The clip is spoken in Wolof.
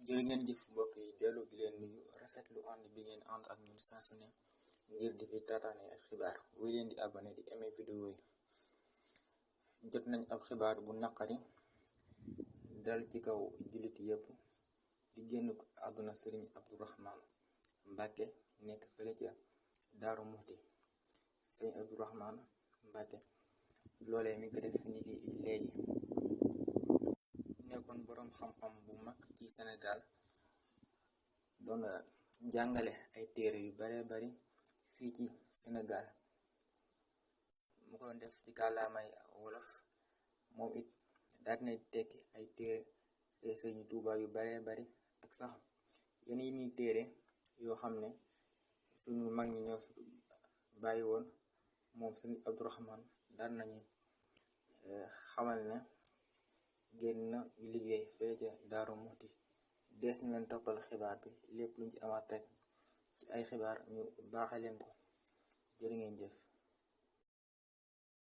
jërë ngeen jëf mbokk yi dellu di leen nuyu rafetlu ànd bi ngeen ànd ak ñun saa su ne ngir di fi taataane ak xibaar wéy leen di abonné di aimé vidéo yi. jot nañ ab xibaar bu naqari dal ci kaw jullit yépp di génn àdduna sëriñ Abdourahmane Mbacke nekk fële ca Daaru Muxti. sëriñ Abdourahmane Mbacke loolee mi ko def niki léegi nekkoon boroom xam-xam bu mag ci Sénégal, doon jàngale ay téere yu bare bari fii ci Sénégal. mu ko doon def ci kàllaamay wolof. moom it daal na tekki ay téere Sëriñ Tuubaa yu bare bari ak sax yeneen ni téere yoo xam ne suñu mag ñi ñoo fi bàyyi woon. moom Sëriñ Abdourahmane daan nañu xamal ne génn na liggéey fee ca Daaru Muxti. dees na leen toppal xibaar bi lépp luñ ci amaat rek ci ay xibaar ñu baaxe leen ko. jërë ngeen jëf.